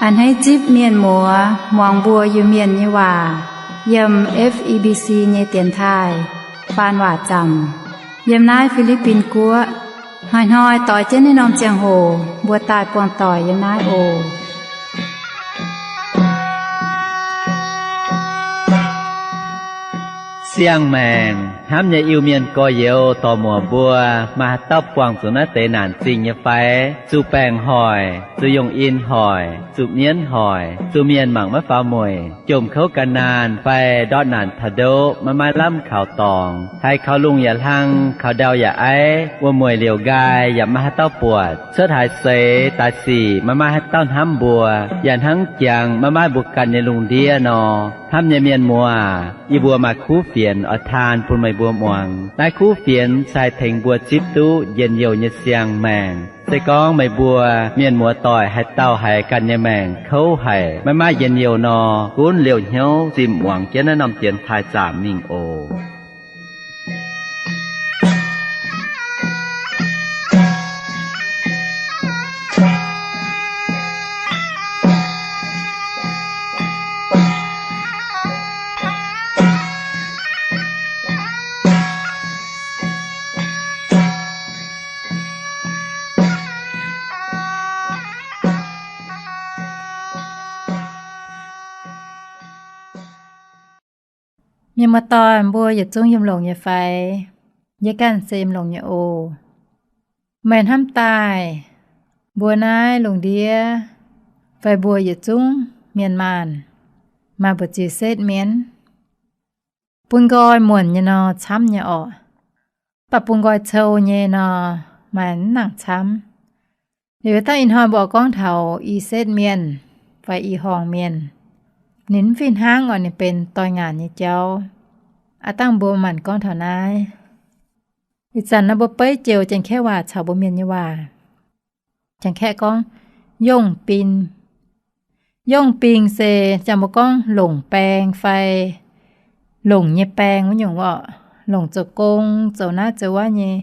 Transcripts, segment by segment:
A'hneiv zipv mienh muoz muangx mbuo Iu-Mienh nyei waac yiem F E B C nyei dienx taaih faan waac zaamc yiem naaiv Fi^li^bin Guoqv. Hnoi-hnoi doix jienv naaiv norm ziangh hoc mbuo daaih buangh doic yiem naaiv oc. Siang-maengc hnamv nyei Iu-Mienh gorx-youz dorc-muoc mbuo, maaih haaix dauh buangh zuqc naaiv deix naanc zingh nyei fai? Zuqc baengc hoic, zuqc yungh in hoic, zuqc mienv hoic, zuqc mienh mangc maiv faaux mueic, jomc kouv gan naanh fai ndortv naanc taux ndoqv maiv maaih lamh kaux dorngx, haiz kaux lungh yaac hlang, kaux ndau yaac aiv, wuom-mueic liouc nqaai yaac maiv maaih haaix dauh buatc, cuotv haaix seix daaih sic maiv maaih haaix dauh hnamv mbuo, yaac hnangv jangx maiv maaih mbuo ganh nyei lungh ndiev nor. Hnamv nyei mienh muoz, yie mbuo maaih kuv fienx oix taan bun meih mbuo muangx. Naaiv kuv fienx se haih tengx mbuo zipv duqv njien-youh nyei siang-maengc. Se gorngv meih mbuo mienh muoz doic haaix dauh haiz ganh nyei maengc kouv haic, maiv maaih njien-youh nor, gunv liouh hnyouv zimh muangx jienv naaiv norm dienx taaih zaamc mingh oc. Mienh muoz-doic mbuo yietc zungv yiem longx nyei fai? Yie ganh se yiem longx nyei oc. Meih hnamv daaih, mbuo naaiv lungh ndiev fai mbuo yietc zungv mienh maanh maaih mbu'ziex setv mienh, bun nqoi muonc nyei nor camv nyei orqc. Mv baac bun nqoi cou nyei nor, maaih mv nangc camv. Liuz dangh ih hnoi mbuo oix gorngv taux i setv mienh fai i horngh mienh, ninh mv fih hnangv oc, ninh benx doix-ngaanc nyei jauv. Aav dangh mbuo maanc gorngv taux naaiv. Ih zanc naaiv mbuo beiv joux Janx-Kaeqv waac caux mbuo Mienh nyei waac. Janx-Kaeqv gorngv yongh bing. Yongh bing se jangx mbuo gorngv longc baeng fai longc nyei baeng wuov nyungc orqc. Longc zoux gong, zoux naaiv zoux wuov nyei.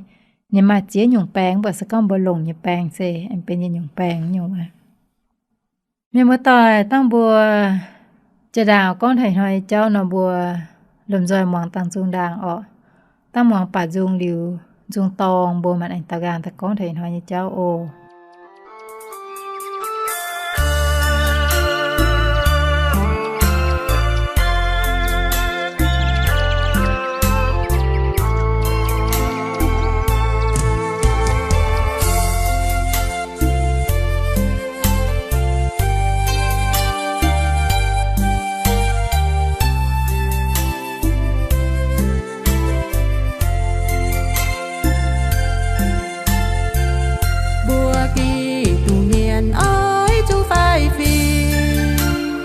Ninh maaih ziex nyungc baeng, mv baac se gorngv mbuo longc nyei baeng se aengx benx yietc nyungc baeng nyungc. Mienh muoz-doic, dangh mbuo jiex ndaangc gorngv taux ih hnoi nyei jauv nor, mbuo lomh nzoih muangx dangh nzung ndaangc orqc. Dangh muangx baac nzung liuz, nzung dorng mbuo maanc aengx daaux nqaang daaih gorngv taux ih hnoi nyei jauv oc. Mbuo Giduc mienh oix zuqc faix fim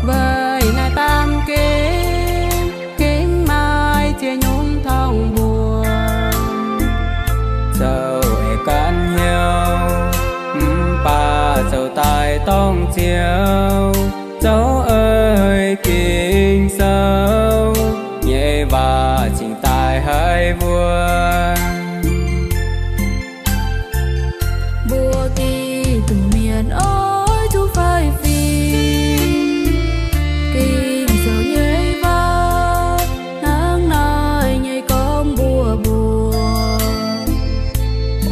weic naaiv baamh gen, gengh maaih ziex nyungc tong mbuo. Zoux aengx gan hnyouv, mv baac zoux daaih dorngc Ziouv, zoux eix Ging-Sou nyei waac cingx daaih haiz wuov. Mbuo Giduc mienh oix zuqc faix fim Ging-Sou nyei waac, hnangv naaiv nyei gorngv mbuox mbuo,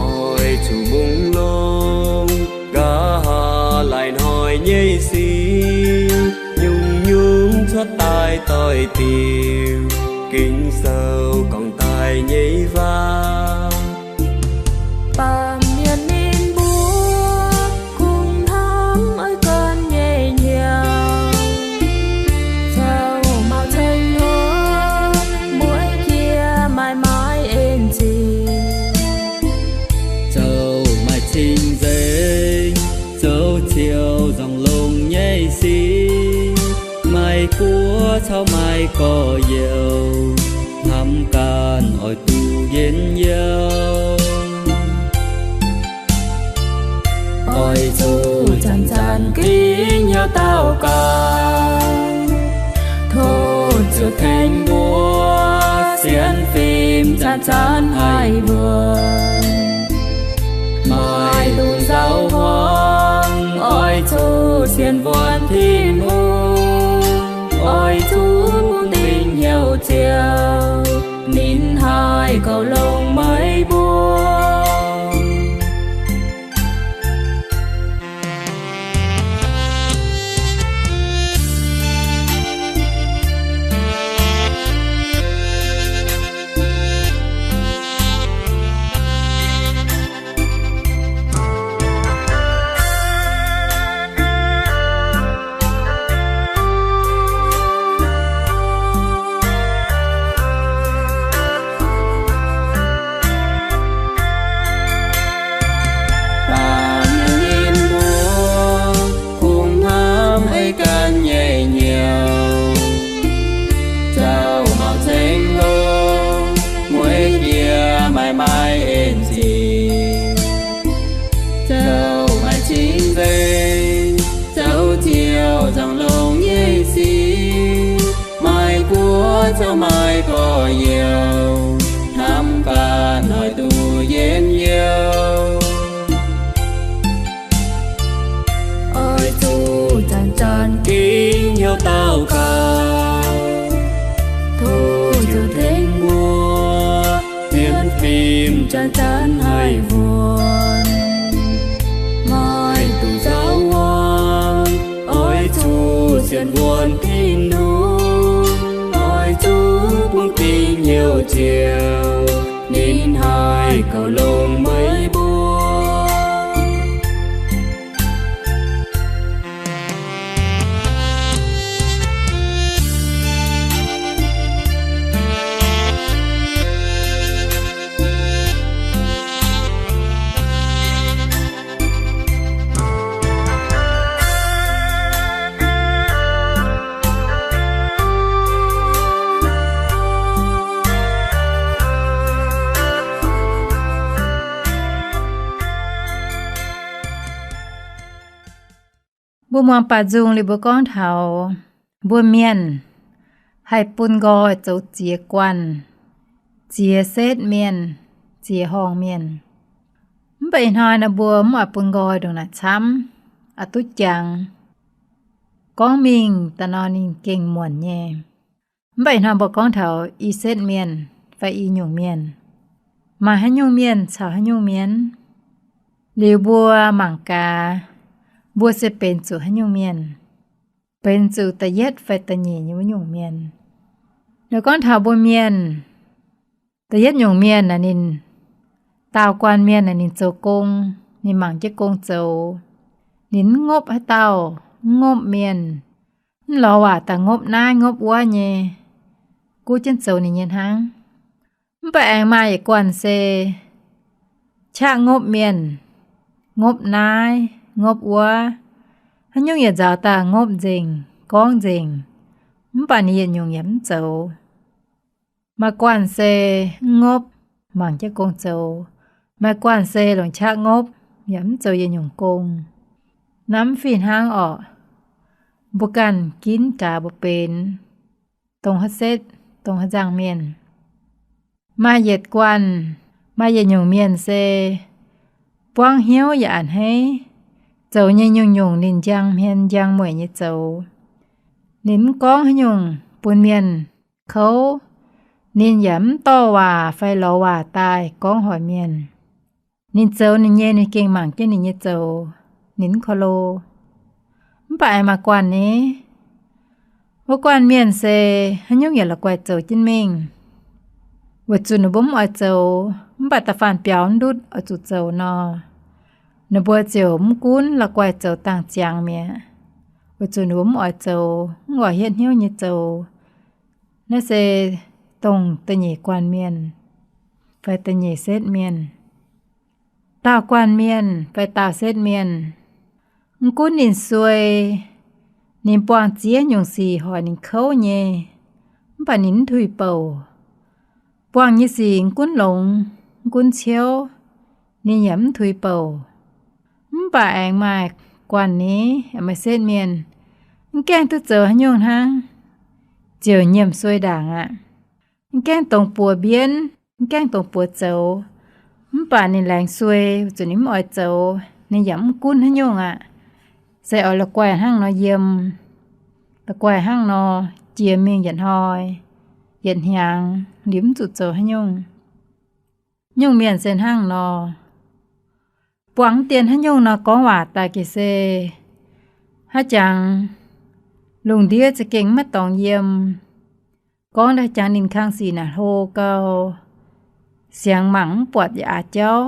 oix zuqc mbungh longx nqa'haav laaix hnoi nyei sic, nyungc-nyungc cuotv daaih doix-diuc Ging-Sou gorngv daaih nyei waac. Baamh mienh ninh mbuo kungx hnamv oix gan nyei hnyouv, zoux maux ceng hlo, mueiz jiex maaih maaiz en zingh, zoux maaih cing-nzengc, zoux Ziouv nzangc longx nyei sic, maaih guoqv caux maaih gorx-youz, hnamv ganh oix duqv njien-youh. Oix zuqc zanc-zanc ginv hnyouv daux gaux, tov Ziouv tengx mbuo sienx fim zanc-zanc haih mbuo. Maaih lungh nzauh hmuangx oix zuqc Sienx wuonx Tin-Hungh, oix zuqc bun dingc hnyouv ziouc, ninh haih kouv longx meih mbuo. Ninh mbuo kungx hnamv ei gan nyei hnyouv, zoux maux ceng longx, mueiz bieqc maaih maaih en zic, zoux maaih cing-nzengc, zoux ziouc nzangc longx nyei sic, maaih guoqv zoux maaih gorx-youz, hnamv ganh noic duqv yietc hnyouv. Oix zuqc zanc-zanc gingx hnyouv daux gaux, tov Ziouv tengx mbuo, zien fim zanc-zanc haih wuonx, maaih duqv nzauh hmuangx. Oix zuqc sienx wuonx Tin-Hungh, oix zuqc bun dingc hnyouv ziouc, ninh haih kouv longx meih mbuo. Mbuo muangx baaux nzung liuz mbuo gorngv taux mbuo mienh haih bun nqoi zoux ziex guanh, ziex setv mienh, ziex horngh mienh. Mv baac ih hnoi naaiv mbuo mv oix bun nqoi ndongc naaic camv, oix duqv jangx gorngv mingh daaih nor ninh gengh muonc nyei. Mv baac ih hnoi mbuo gorngv taux i setv mienh fai i nyungc mienh, maaih haaix nyungc mienh caux haaix nyungc mienh, liuz mbuo mangc gaax, mbuo se benx zuqc haaix nyungc mienh, benx zuqc da'yietv fai da'nyeic nyei wuov nyungc mienh. Ninh gorngv taux mbuo mienh, da'yietv nyungc mienh naaic ninh, daauh guanh mienh naaic ninh zoux gong, ninh mangc jienv gong zoux, ninh mv ngopv haaix dauh, mv ngopv mienh, mv lorz waac daaih ngopv naaiv ngopv wuov nyei, gunv jienv zoux ninh nyei hnangv. Mv baac aengx maaih yietc guanh se qaqv ngopv mienh, ngopv naaiv ngopv wuov, haaix nyungc yietc nzaaux daaih ngopv nzengc, gorngv nzengc, mv baac ninh yietc nyungc yaac mv zoux. Maaih guanh se mv ngopv, mangc jienv gong zoux. Maaih guanh se longc qaqv ngopv, yaac mv zoux yietc nyungc gong. Naaiv mv fih hnangv orqc. Mbuo ganh ginv gaax mbuo benx dongh haaix setv, dongh haaix nzangc mienh. Maaih yietc guanh, maaih yietc nyungc mienh se buangv hnyouv yaac a'hneiv, zoux nyei nyungc-nyungc ninh njang hmien njang mueic nyei zoux. Ninh mv gorngv haaix nyungc bun mienh kouv, ninh yaac mv dorh waac fai lorz waac daaih gorngv hoic mienh. Ninh zoux ninh nyei, ninh gengh mangc jienv ninh nyei zoux, ninh mv korv-lo. Mv baac aengx maaih guanh ni, wuov guanh mienh se haaix nyungc yaac la'guaih zoux jienv mingh. Weic zuqc ninh mbuo mv oix zoux, mv baac da'faanh biaux mv ndutv oix zuqc zoux nor, ninh mbuo ziouc mv gunv la'guaih zoux dangh ziangx mi'aqv, weic zuqc ninh mbuo mv oix zoux, mv oix hietv hnyouv nyei zoux. Naaiv se dongh da'nyeic guanh mienh fai da'nyeic setv mienh. Daauh guanh mienh fai daauh setv mienh, mv gunv ninh suei, ninh buangh ziex nyungc sic hoic ninh kouv nyei, mv baac ninh mv tuix bouc. Buangh nyei sic mv gunv longx, mv gunv ciouv, ninh yaac mv tuix bouc. Mv baac aengx maaih guanh ni, maaih setv mienh, mv gaengh duqv zoux haaix nyungc hnangv, ziouc nyiemc suei ndaangc aqv. Mv gaengh dongh buoz mbienv, mv gaengh dongh buoz zoux, mv baac ninh laengz suei, weic zuqc ninh mv oix zoux, ninh yaac mv gunv haaix nyungc aqv. se oix la'guaih hnangv nor yiem, la'guaih hnangv nor jiex mingh yietc hnoi, yietc hnyangx liuz mv zuqc zoux haaix nyungc. Nyungc mienh se hnangv nor, buangh mv dien haaix nyungc nor gorngv waac daaih gec se haaix jangx lungh ndiev za'gengh maiv dorngx yiem. Gorngv daaih jangx ninh kang sic naaic hlo gau, siangx mangc mv buatc yaac aax jauv,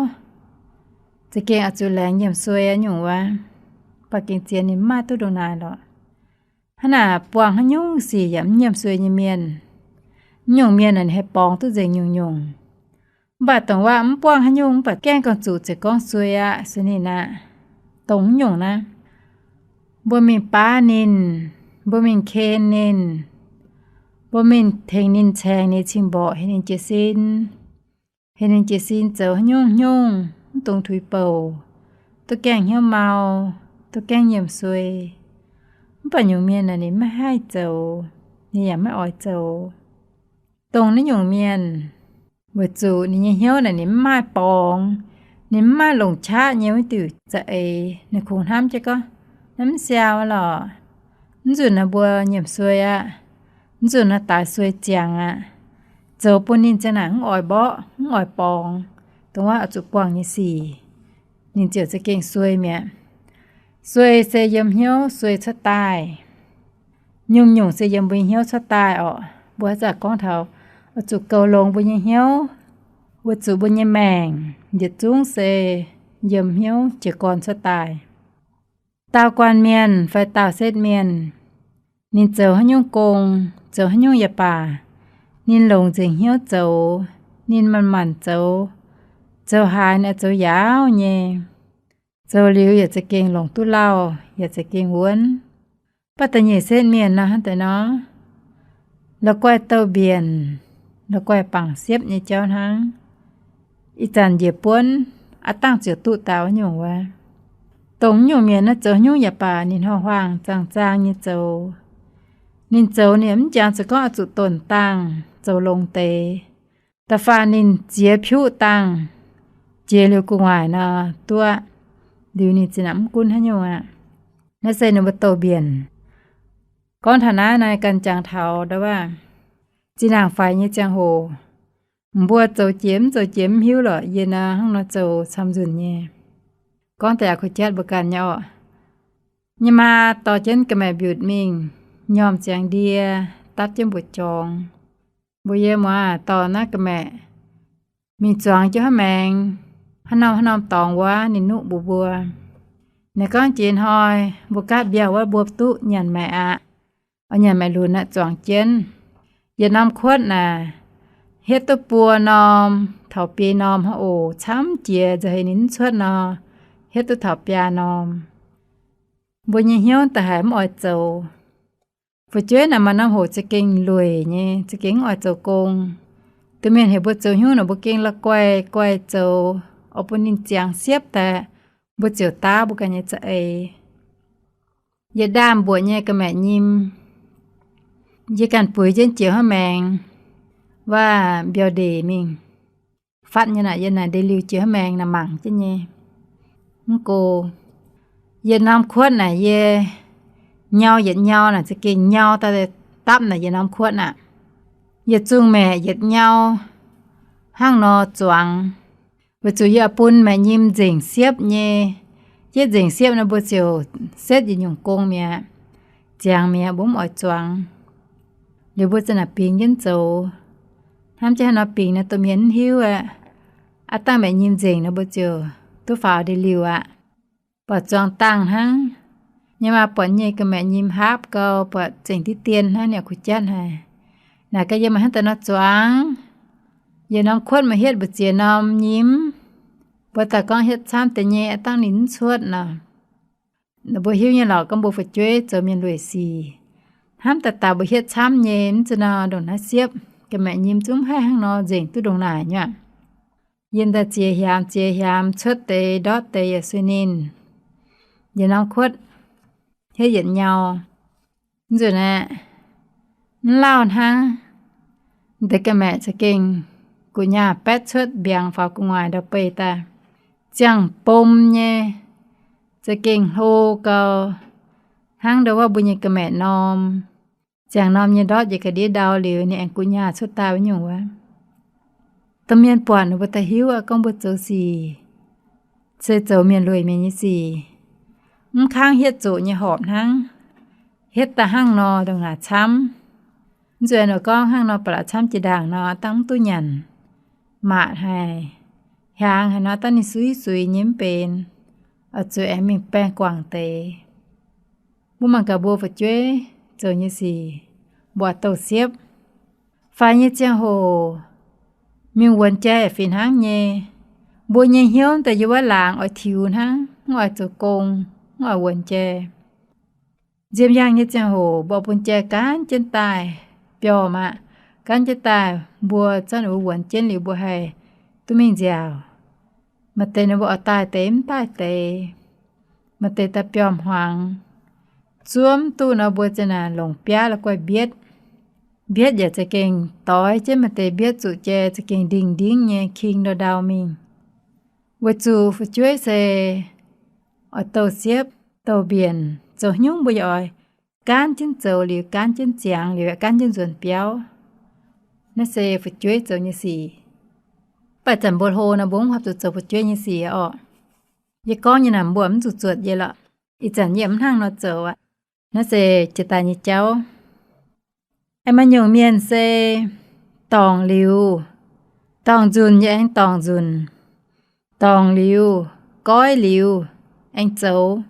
za'gengh oix zuqc laengz nyiemc suei nyungc wuov, baac gengh zien ninh mv maaih duqv ndongc naaic lorqc. Hnangv naaic buangh haaix nyungc sic yaac mv nyiemc suei nyei mienh, nyungc mienh naaic ninh haih borngz duqv nzengc nyungc-nyungc. Mv baac dongh waac mv buangh haaix nyungc mv baac gaengh gorngv zuqc ziouc gorngv suei aqv se ninh aqv. Dongh nyungc naaiv, mbuo mingh baav ninh, mbuo mingh ken ninh, mbuo mingh tengx ninh caengx ninh cing-mborqc, heuc ninh jiez sin, heuc ninh jiez sin zoux haaix nyungc nyungc, mv dungx tuix bouc, duqv gaengh hnyouv mau, duqv gaengh nyiemc suei. Mv baac nyungc mienh naaic ninh maiv haih zoux, ninh yaac maiv oix zoux. Dongh naaiv nyungc mienh, weic zuqc ninh nyei hnyouv naaic ninh mv maaih borngz, ninh mv maaih longc qaqv nyei wuov diuc za'eix, ninh kungx hnamv jienv gorngv, naaiv mv siaau lorqc. Mv nzunc naaiv mbuo nyiemc suei aqv. Mv nzunc naaiv daaix suei ziangx aqv. Zoux bun ninh ziang naaic mv oix mborqv, mv oix borngz, dongh wuov oix zuqc buangh nyei sic, ninh ziouc za'gengh suei mi'aqv. Suei se yiem hnyouv suei cuotv daaih. Nyungc-nyungc se yiem mbuo nyei hnyouv cuotv daaih orqc. Mbuo haaix zanc gorngv taux oix zuqc goux longx mbuo nyei hnyouv, weic zuqc mbuo nyei maengc yietc zungv se yiem hnyouv jiez gorn cuotv daaih. Daauh guanh mienh fai daauh setv mienh, ninh zoux haaix nyungc gong, zoux haaix nyungc yaac baac, ninh longc nzengc hnyouv zoux, ninh manc-manc zoux, zoux haaix ninh zoux yaauv nyei. Zoux liuz yaac za'gengh longc duqv lauh, yaac za'gengh wuonv. Mv baac da'nyeic setv mienh nor hnangv deix nor, la'guaih douh mbienc, la'guaih bangc siepv nyei jauv hnangv. Ih zanc njiec buonv, aav dangh ziouc duqv daaih wuov nyungc wuov. Dongh nyungc mienh naaiv zoux haaix nyungc yaac baac ninh hnoi-huaang zaang-zaang nyei zoux. Ninh zoux ninh mv jangx zuqc gorngv oix zuqc donc dangh zoux longx deix. Da'faanh ninh ziex piuqv dangh, jiex liuz gu'nguaaic nor duqv, liuz ninh zinh ndaangc mv gunv haaix nyungc aqv. Naaiv se ninh mbuo douh mbienc. Gorngv taux naaiv nor ganh jangx taux ndau wuov, zinh ndaangc faix nyei ziangh hoc, mbuo zoux jiex mv zoux jiex mv hiuv lorqc, yie nor hnangv nor zoux camv nzunc nyei. Gorngv deix aqv kuh jatv mbuo ganh nyei orqc. Nyei maa dorh jienv ga'maeqc mbiutc mingh, nyormh ziangx ndie, dapv jienv mbu'jorngx. Mbuox yie, muoz, dorh naaiv ga'maeqc mingh zuangx jienv hnangv maengx, haaix norm haaix norm dorngx wuov ninh nuqv mbuox mbuo. Naaiv gorngv jiex hnoi mbuo gaatv mbiauh wuov mbuo duqv nyanc maengc aqv. Oix nyanc maengc lunx aqv, zuangx jienv. Yietc norm kuotv naaic hietv duqv buo norm, taux biei norm hnangv oc. Camv jiex nza'heic ninh mv cuotv nor, hietv duqv taux biaa norm. Mbuo nyei hnyouv da'haiz mv oix zoux. Fu'jueiv naaic maaih norm hoc za'gengh lueic nyei, za'gengh mv oix zoux gong. Domh mienh heuc mbuo zoux haaix nyungc naaic mbuo gengh la'guaih guaih zoux, oix bun ninh ziangx siepv daaih, mbuo ziouc daav mbuo ganh nyei za'eix. Yietc ndaamv-mbuoqc nyei ga'maeqc nyim, yie ganh buix jienv jiex hnangv maengx, waac mbiauh ndeic mingh. Fatv nyei naaic yie naaic ndeic-liuh jiex hnangv maengx naaic mangc jienv nyei. Mv go, yietc norm kuotv naaic yie nyau yietc nyau naaic za'gengh nyau daaih dapv naaic yietc norm kuotv aqv. Yietc zungh maeqc yietc nyau hnangv nor zuangx, weic zuqc yie oix bun maeqc nyim nzengc siepv nyei. Yietv nzengc siepv nor mbuo ziouc setv yietc nyungc gong mi'aqv, ziangx mi'aqv, mbuo mv oix zuangx. Liuz mbuo za'naaic bingx jienv zoux. Hnamv jienv haaix nor bingx naaic domh mienh mv hiuv aqv. Aav dangh maeqc nyim nzengc nor mbuo ziouc duqv faaux ndeic-liuh aqv. Buatc zuangx dangh hnangv. Nyei maa buatc nyei ga'maeqc nyim haapv gau, buatc zengc diqv dien hnangv, ninh kuh jatv haic. Naaic gaax yie maaih hnangv daaih nor zuangx. Yietc norm kuotv maaih hietv mbu'ziex norm nyim. Mbuo daaih gorngv hietv camv deix nyei, aav dangh ninh mv cuotv nor. Mbuo hiuv nyei lorqc, gorngv mbuo fu'jueiv zoux mienh lueic sic, hnamv daaih daaih mbuo hietv camv nyei, mv zeiz nor ndongc naaiv siepv, ga'maeqc nyim zungv mv haih hnangv nor nzengc duqv ndongc naaic nyei aqv. Yie daaih ziex hiaamx ziex hiaamx cuotv deix ndortv deix yaac sueih ninh. Yietc norm kuotv hietv yietc nyau. Mv nzunc aeqv, mv lauh hnangv, deix ga'maeqc za'gengh gu'nyaah baetv cuotv mbiaangx faaux gu'nguaaic ndau-beih daaih, ziangh bom nyei, za'gengh hlo gau, hnangv ndo wuov mbuo nyei ga'maeqc norm. Ziangh norm nyei ndortv yietc ga'ndiev ndau liuz, ninh aengx gu'nyaah cuotv daaih wuov nyungc wuov. Domh mienh buatc ninh mbuo da'hiuv aqv, gorngv mbuo zoux sic se zoux mienh lueic mienh nyei sic, mv kangv hietv zoqc nyei horpc hnangv. Hietv daaih hnangv nor ndongc naaic camv. Mv zuqc aengx oix gorngv hnangv nor ba'laqc camv jiex ndaangc nor dangh mv duqv nyanc. Maatc haic, hiaangx haic nor dangh ninh suiv suix nyei mv benx, oix zuqc aengx mingh baeng guangc deix. Mbuo mangc gaax mbuo fu'jueiv zoux nyei sic, mbuo oix douh siepv. Faix nyei ziangh hoc mingh wuonx jai fih hnangv nyei. Mbuo nyei hnyouv daaih yiem wuov laangz oix tiux hnangv, mv oix zoux gong, mv oix wuonx jai. Nziemx yaangh nyei ziangh hoc mbuo bun jai gaanv jienv daaih biormh aqv. Gaanv jienv daaih mbuo zorqv ninh mbuo wuonx jienv liuz mbuo haih duqv mingh nziaauc. Maaih deix ninh mbuo oix daaih deix mv daaih deix. Maaih deix daaih biormh hmuangx. Zuov mv duqv nor mbuo za'naaic longc biaav la'guaih mbietv. Mbietv yaac za'gengh doix jienv, maaih deix mbietv zuqc jai za'gengh ndingh ndingv nyei king ndau ndau mingh. Weic zuqc fu'jueiv se oix douh siepv, douh mbienc, zoux haaix nyungc mbuo yaac oix gaanv jienv zoux liuz gaanv jienv ziangx liuz gaanv jienv nzuonx biauv. Naaiv se fu'jueiv zoux nyei sic. Mv baac zanc mbuo hlo nor mbuo mv horpc zuqc zoux fu'jueiv nyei sic orqc. Yie gorngv nyei naaic mbuo mv zuqc zuotc yie lorqc. Ih zanc yie mv hnangv nor zoux aqv. Naaiv se jiex daaih nyei jauv. Aengx maaih nyungc mienh se dorngc liuz, dorngc nzunc yaac aengx dorngc nzunc, dorngc liuz, goiv liuz, aengx zoux.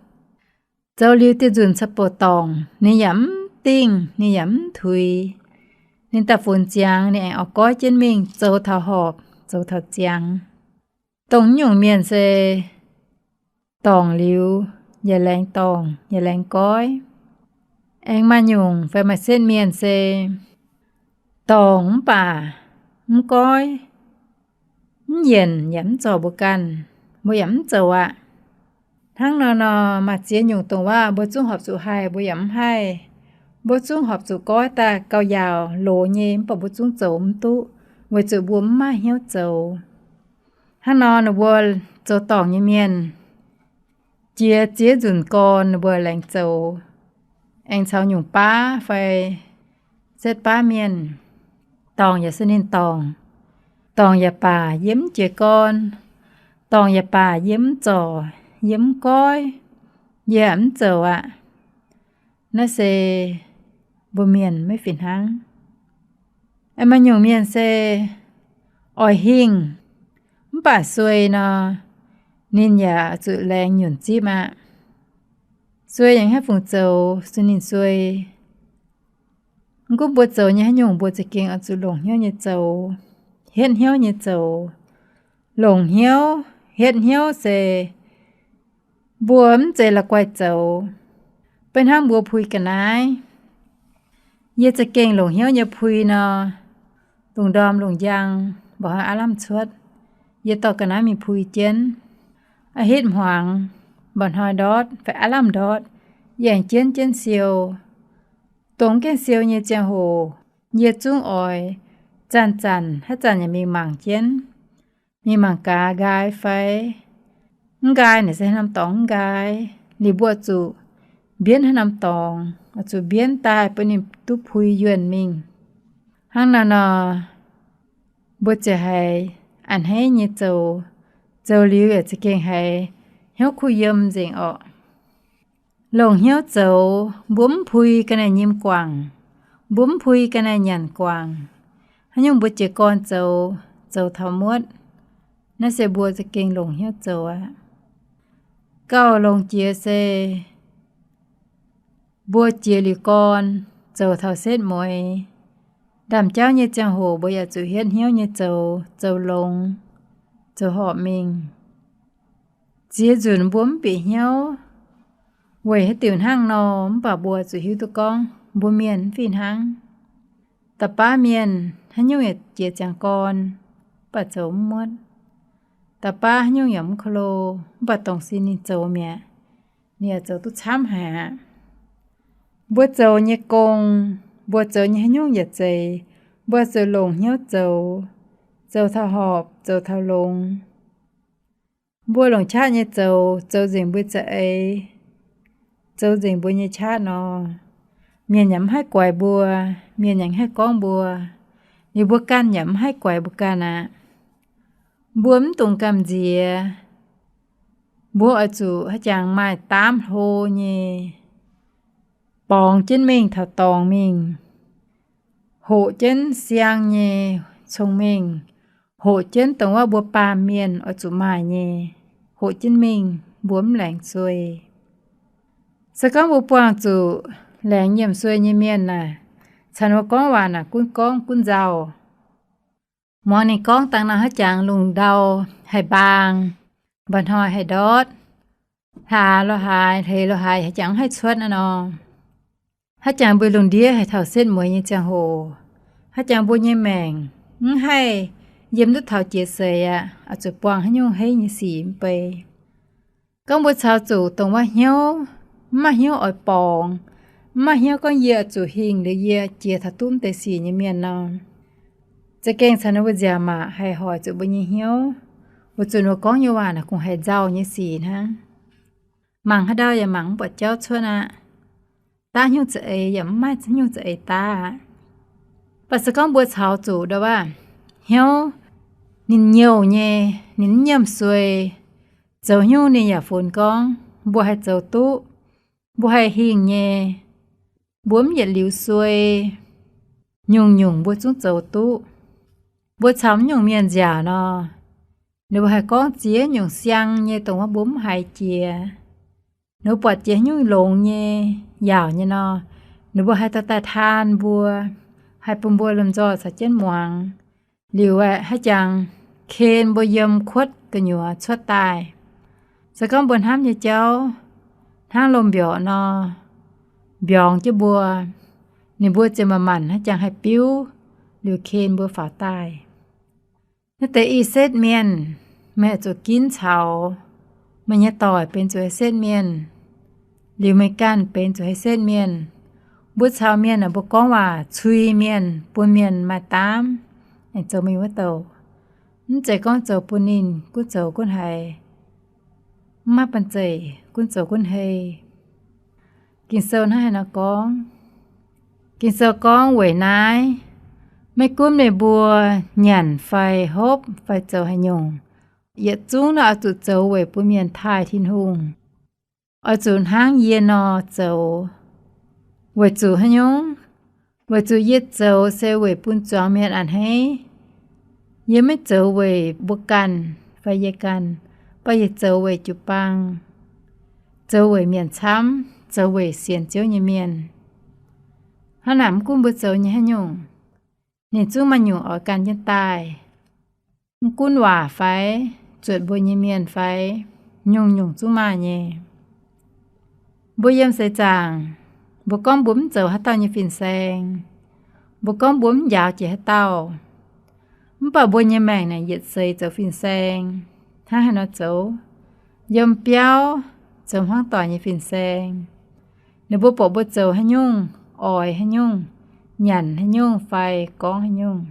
Zoux liuz dieh nzunc ca'bouc dorngc, ninh yaac mv dingh, ninh yaac mv tuix. Ninh daaih funx ziangx, ninh aengx oix goiv jienv mingh, zoux taux horpc, zoux taux ziangx. Dongh nyungc mienh se dorngc liuz, yaac laengz dorngc, yaac laengz goiv. Aengx maaih nyungc fai maaih setv mienh se dorngc mv baac mv goiv, mv yienc yaac mv zorc mbuo ganh, mbuo yaac mv zoux aqv. Hnangv nor nor, maaih ziex nyungc dongh waac mbuo zungv horpc zuqc haih, mbuo yaac mv haih. Mbuo zungv horpc zuqc goiv daaih gauh yaauc loz nyei, mv baac mbuo zungv zoux mv duqv, weic zuqc mbuo mv maaih hnyouv zoux. Hnangv nor ninh mbuo zoux dorngc nyei mienh, jiex ziex nzunc gorn ninh mbuo laengz zoux, aengx caux nyungc baav fai setv baav mienh. Dorngc yaac se ninh dorngc, dorngc yaac baac yie mv jiez gorn, dorngc yaac baac yie mv zorc, yie mv goiv, yie mv zoux aqv. Naaiv se mbuo mienh maiv fih hnangv. Maaih nyungc mienh se oix hingh, mv baac suei nor, ninh yaac zuqc laengz nyunc zipv aqv. Suei yaac mv haih fungc zoux, se ninh suei. Mv gunv mbuo zoux nyei haaix nyungc, mbuo za'gengh oix zuqc longc hnyouv nyei zoux, hietv hnyouv nyei zoux. Longc hnyouv, hietv hnyouv se mbuo mv zeiz la'guaih zoux. Beiv hnangv mbuo pui ga'naaiv, yie za'gengh longc hnyouv nyei pui nor, lungh ndorm lungh njang, mba'hnoi aav lamh cuotv, yie dorh ga'naaiv mingh pui jienv. A'hitv hmuangx, mba'hnoi ndortv fai aav lamh ndortv, yie aengx jienv jienv siou. Dongh mv gaengh siou nyei ziangh hoc, yie zungv oix zanc-zanc haaix zanc yaac mingh mangc jienv, mingh mangc gaax nqaai fai mv nqaai, naaic se haaix norm dorngx mv nqaai, liuz mbuo zuqc mbienv haaix norm dorngx, zuqc mbienv daaih bun ninh duqv pui yuonh mingh. Hnangv naaiv nor, mbuo ziouc haiz a'hneiv nyei zoux, zoux liuz yaac za'gengh haiz hnyouv kuh yiem nzengc orqc. Longc hnyouv zoux, mbuo mv pui ga'naaiv nyim guangc, mbuo mv pui ga'naaiv nyanc guangc. Haaix nyungc mbuo jiez gorn zoux, zoux taux muotv, naaiv se mbuo za'gengh longc hnyouv zoux aqv. Gauh longx jiex se mbuo jiez liuz gorn, zoux taux setv mueiz, ndaamv-jauv nyei ziangh hoc mbuo yaac zuqc hietv hnyouv nyei zoux, zoux longx, zoux horpc mingh. Ziex nzunc mbuo mv bieqc hnyouv weic haaix diuc hnangv nor, mv baac mbuo zuqc hiuv duqv gorngv mbuo mienh mv fih hnangv. Da'baav mienh haaix nyungc yaac jiez ziangx gorn, mv baac zoux mv muotv. Da'baav haaix nyungc yaac mv ko lo, mv baac dongh sin ninh zoux mi'aqv, ninh yaac zoux duqv camv haic aqv. Mbuo zoux nyei gong, mbuo zoux nyei haaix nyungc yaac zeiz, mbuo zuqc longc hnyouv zoux, zoux taux horpc, zoux taux longx. Mbuo longc qaqv nyei zoux, zoux nzengc mbuo za'eix, zoux nzengc mbuo nyei qaqv nor, mienh yaac mv haih guaix mbuo, mienh yaac mv haih gorngv mbuo, liuz mbuo ganh yaac mv haih guaix mbuo ganh aqv. Mbuo mv dungx gamh nziex. Mbuo oix zuqc haaix jangx maaih daamv hlo nyei, borngz jienv mingh taux dorngx mingh, hoqc jienv siang nyei cong-mengh, hoqc jienv dongh wuov mbuo baamh mienh oix zuqc maaih nyei, hoqc jienv mingh, mbuo mv laengz suei. Se gorngv mbuo buangh zuqc laengz nyiemc suei nyei mienh naaic, caux ninh mbuo gorngv waac naaic gunv gorngv gunv nzauh. Muangx ninh gorngv dangh nor haaix jangx lungh ndau haih mbaang, mba'hnoi haih ndortv, hlaax lo haaix, hleix lo haaix, haaix jangx mv haih cuotv naaiv nor. Haaix jangx mbuo lungh ndiev haaix taux setv mueiz nyei ziangh hoc, haaix jangx mbuo nyei maengc mv haih yiem duqv taux jiex seix aqv, oix zuqc buangh haaix nyungc heiv nyei sic mv bei. Gorngv mbuo caux zuqc dongh wuov hnyouv, mv maaih hnyouv oix borngz, mv maaih hnyouv gorngv yie oix zuqc hingh liuz yie jiex taux duqv mv deix sic nyei mienh nor, za'gengh caux ninh mbuo nziaauc maac haih hoic zuqc mbuo nyei hnyouv, weic zuqc ninh mbuo gorngv nyei waac naaic kungx haiz nzauh nyei sic hnangv. Mangc haaix ndau yaac mangc mv buatc jauv cuotv aqv. Daav haaix nyungc za'eix yaac mv maaih haaix nyungc za'eix daav aqv. Mv baac se gorngv mbuo caux zuqc ndau wuov hnyouv ninh nyouh nyei, ninh mv nyiemc suei, zoux haaix nyungc ninh yaac funx gorngv mbuo haih zoux duqv, mbuo haih hingh nyei, mbuo mv yietc liuz suei, nyungc-nyungc mbuo zungv zoux duqv. Mbuo caux mv nyungc mienh nziaauc nor, ninh mbuo haih gorngv ziex nyungc siang nyei dongh wuov mbuo mv haiz jiex. Ninh mbuo buatc jiex haaix nyungc longx nyei, yaauc nyei nor, ninh mbuo haih dorh daaih taan mbuo, haih bun mbuo lomh nzoih caux jienv muangx. Liuz aeqv, haaix jangx ken mbuo yiem kuotv gu'nyuoz cuotv daaih. Se gorngv mbuo hnamv nyei jauv hnangv loz-mbiorqc nor, mbiorngz jienv mbuo, ninh mbuo ziouc manc-manc haaix jangx haih biuv liuz ken mbuo faaux daaih. Naaiv deix i setv mienh, meih oix zuqc ginv caux. Meih nyei doic benx zuqc haih setv mienh, liuz meih ganh benx zuqc haih setv mienh. Mbuo caux mienh aeqv, mbuo gorngv waac cui mienh, bun mienh maaih daamv, aengx zoux mingh wuov douc. Mv zeiz gorngv zoux bun ninh gunv zoux gunv haiz, mv maaih banh zeic gunv zoux gunv hei. Ging-Sou hnangv haaix nor gorngv? Ging-Sou gorngv weic naaiv, maiv gunv meih mbuo nyanc fai hopv fai zoux haaix nyungc, yietc zungv naaiv oix zuqc zoux weic bun mienh taaih Tin-Hungh. Oix zuqc hnangv yie nor zoux. Weic zuqc haaix nyungc? Weic zuqc yie zoux se weic bun zuangx mienh a'hneiv. Yie maiv zoux weic mbuo ganh fai yie ganh, mv baac yie zoux weic jiu-baang, zoux weic mienh camv, zoux weic sienx Ziouv nyei mienh. Hnangv naaic mv gunv mbuo zoux nyei haaix nyungc, ninh zungv maaih nyungc oix gan jienv daaih. Mv gunv waac fai, zuotc mbuo nyei mienh fai, nyungc-nyungc zungv maaih nyei. Mbuo yiem seix zaangc, mbuo gorngv mbuo mv zoux haaix dauh nyei fin-saeng, mbuo gorngv mbuo mv njaaux jiex haaix dauh, mv baac mbuo nyei maengc naaic yietc seix zoux fin-saeng. Hnangv haaix nor zoux? Yiem biauv zoux hmuangv doic nyei fin-saeng. Ninh mbuo buatc mbuo zoux haaix nyungc, oix haaix nyungc, nyanc haaix nyungc fai gorngv haaix nyungc,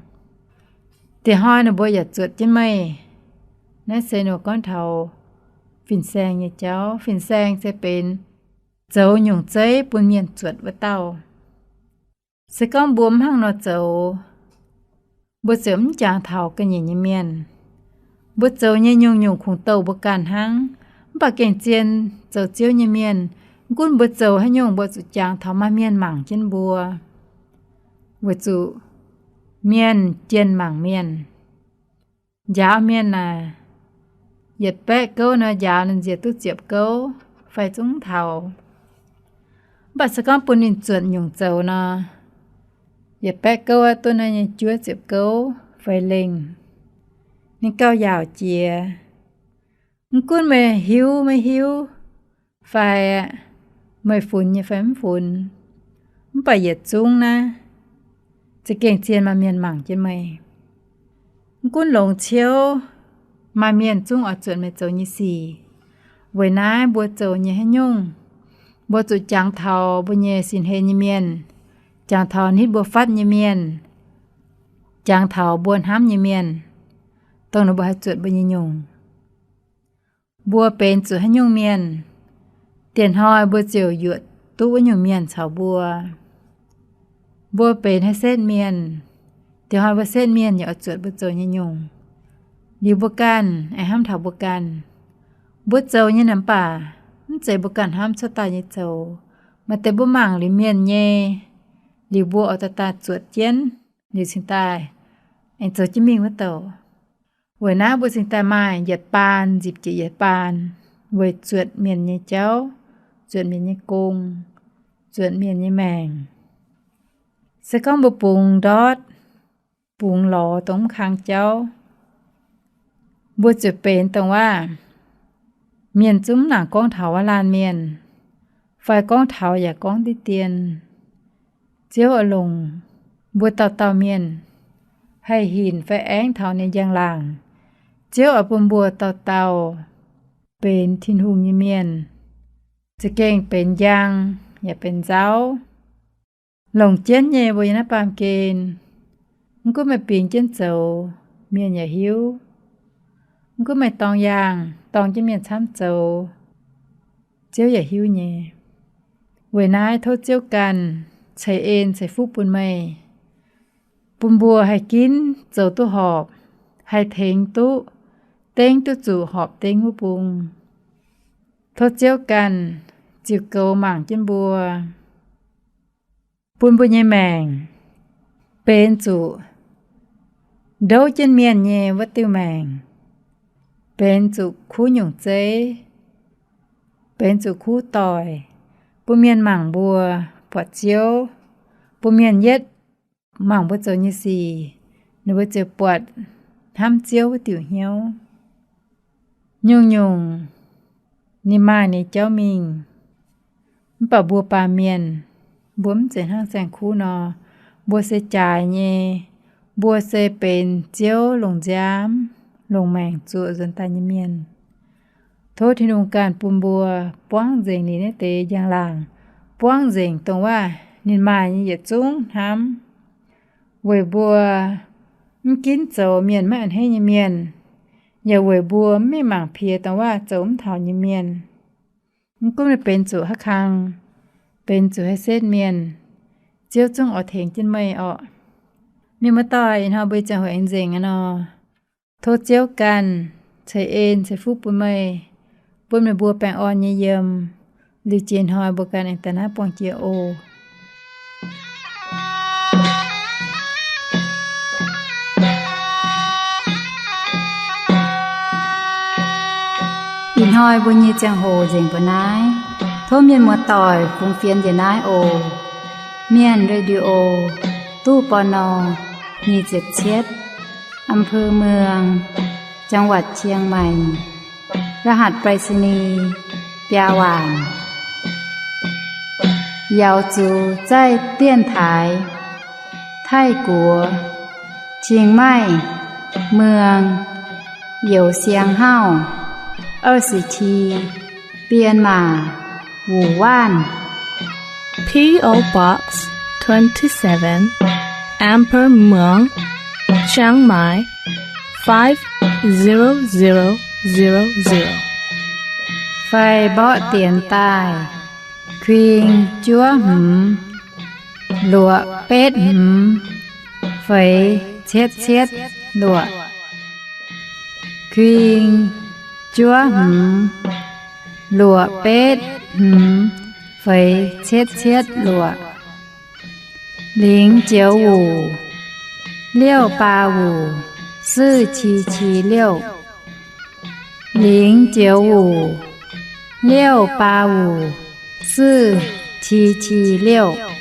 diex hnoi ninh mbuo yaac zuotc jienv meih. Naaiv se ninh mbuo gorngv taux fin-saeng nyei jauv. Fin-saeng se benx zoux nyungc zeiv bun mienh zuotc wuov dauh. Se gorngv mbuo mv hnangv nor zoux, mbuo ziouc mv jangx taux ga'nyiec nyei mienh. Mbuo zoux nyei nyungc-nyungc kungx douh mbuo ganh hnangv, mv baac gengh zien zoux Ziouv nyei mienh, mv gunv mbuo zoux haaix nyungc mbuo zuqc jangx taux maaih mienh mangc jienv mbuo, weic zuqc mienh jienh mangc mienh. Njaaux mienh naaic, yietc baeqv gouv nor njaaux ninh nziex duqv ziepc gouv fai zungv taux. Mv baac se gorngv bun ninh zuotc nyungc zoux nor, yietc baeqv gouv aqv, duqv naaiv nyei juov ziepc gouv fai lengh, ninh gauh yaauc jiex. Mv gunv meih hiuv maiv hiuv, fai meih funx nyei fai mv funx, mv baac yietc zungv naaiv za'gengh zien maaih mienh mangc jienv meih. Mv gunv longx ciouv, maaih mienh zungv oix zuotc meih zoux nyei sic. Weic naaiv mbuo zoux nyei haaix nyungc, mbuo zuqc jangx taux mbuo nyei sin-hlen nyei mienh, jangx taux nitv mbuo fatv nyei mienh, jangx taux mbuo hnamv nyei mienh, dongh ninh mbuo haih zuotc mbuo nyei nyungc. Mbuo benx zuqc haaix nyungc mienh, dieh hnoi mbuo ziouc yuoqc duqv wuov nyungc mienh caux mbuo. Mbuo benx haaix setv mienh, dieh hnoi wuov setv mienh yaac oix zuotc mbuo zoux nyei nyungc. Liuz mbuo ganh aengx hnamv taux mbuo ganh. Mbuo zoux nyei naaic mv baac mv zeiz mbuo ganh hnamv cuotv daaih nyei zoux. Maaih deix mbuo mangc liuz mienh nyei, liuz mbuo oix daaih daaih zuotc jienv, liuz cingx daaih aengx zoux jienv mingh wuov douc. Weic naaiv mbuo cingx daaih maaih yietc baan, nzipc jiex yietc baan, weic zuotc mienh nyei jauv, zuotc mienh nyei gong, zuotc mienh nyei maengc. Se gorngv mbuo bungx ndortv, bungx lorz dongh mv kang jauv, mbuo ziouc benx dongh waac mienh zungv mv nangc gorngv taux wuov laanh mienh, fai gorngv taux yaac gorngv diqv dien. Ziouv oix longc mbuo dauh dauh mienh haih hinc fai aengv taux ninh njang-laangc. Ziouv oix bun mbuo dauh dauh benx Tin-Hungh nyei mienh, za'gengh benx njang yaac benx nzauv. Longc jienv nyei mbuo yiem naaiv baamh gen, mv gunv meih bingx jienv zoux, mienh yaac hiuv. Mv gunv meih dorng yaangh, dorng jienv mienh camv zoux, Ziouv yaac hiuv nyei. Weic naaiv tov Ziouv ganh ceix en ceix fuqv bun meih, bun mbuo haih ginv zoux duqv horpc, haih tengx duqv, dengv duqv zuqc horpc dengv wuov bung. Tov Ziouv ganh ziux goux mangc jienv mbuo, bun mbuo nyei maengc benx zuqc ndouv jienv mienh nyei wuov diuh maengc, benx zuqc kuv nyungc zeiv, benx zuqc kuv doic, bun mienh mangc mbuo buatc Ziouv, bun mienh yietv mangc mbuo zoux nyei sic, ninh mbuo ziouc buatc hnamv Ziouv wuov diuc hnyouv. Nyungc-nyungc ninh maaih ninh jauv mingh. Mv baac mbuo baamh mienh, mbuo mv zeiz hnangv saeng-kuv nor. Mbuo se jaaix nyei. Mbuo se benx Ziouv longc nziaamv, longc maengc zuoqc nzuonx daaih nyei mienh. Tov Tin-Hungh ganh bun mbuo buangv nzengc ninh naaiv deix njang-laangc, buangv nzengc dongh waac ninh maaih nyei yietc zungv hnamv, weic mbuo mv ginv zoux mienh maiv a'hneiv nyei mienh, yaac weic mbuo mv mingh mangc piex dongh waac zoux mv taux nyei mienh. Mv gunv meih benx zuqc haaix kang, benx zuqc haaix setv mienh, Ziouv zungv oix tengx jienv meih orqc. Mienh muoz-doic, ih hnoi mbuo ziangh hoc aengx nzengc aqv nor. Tov Ziouv ganh ceix en ceix fuqv bun meih, bun meih mbuo baengh orn nyei yiem. Liuz jiex hnoi mbuo ganh aengx daaih naaiv buangh jiex oc. Ih hnoi mbuo nyei ziangh hoc nzengc mbuo naaiv. Tov mienh muoz-doic fungx fienx njiec naaiv oc. Mienh Radio, ตู้ ปณ. nyic ziepc cietv, อำเภอเมือง จังหวัดเชียงใหม่ รหัสไปรษณีย์ biaa waanc. 瑶族在电台 Taiv-Guoqv, Chiang Mai, เมือง Youh Siang Hauv, 二十七, Bienh Maac, Wuh Waanv. P O Box twenty-seven, Amber Muang, Chiang Mai, five zero zero zero zero. Fai mborqv dienx daaih, kuing juov hmz, luoqc betv hmz, feix cietv cietv luoqc. Kuing juov hmz, luoqc betv hmz, feix cietv cietv luoqc. 零九五六八五四七七六, 零九五六八五四七七六.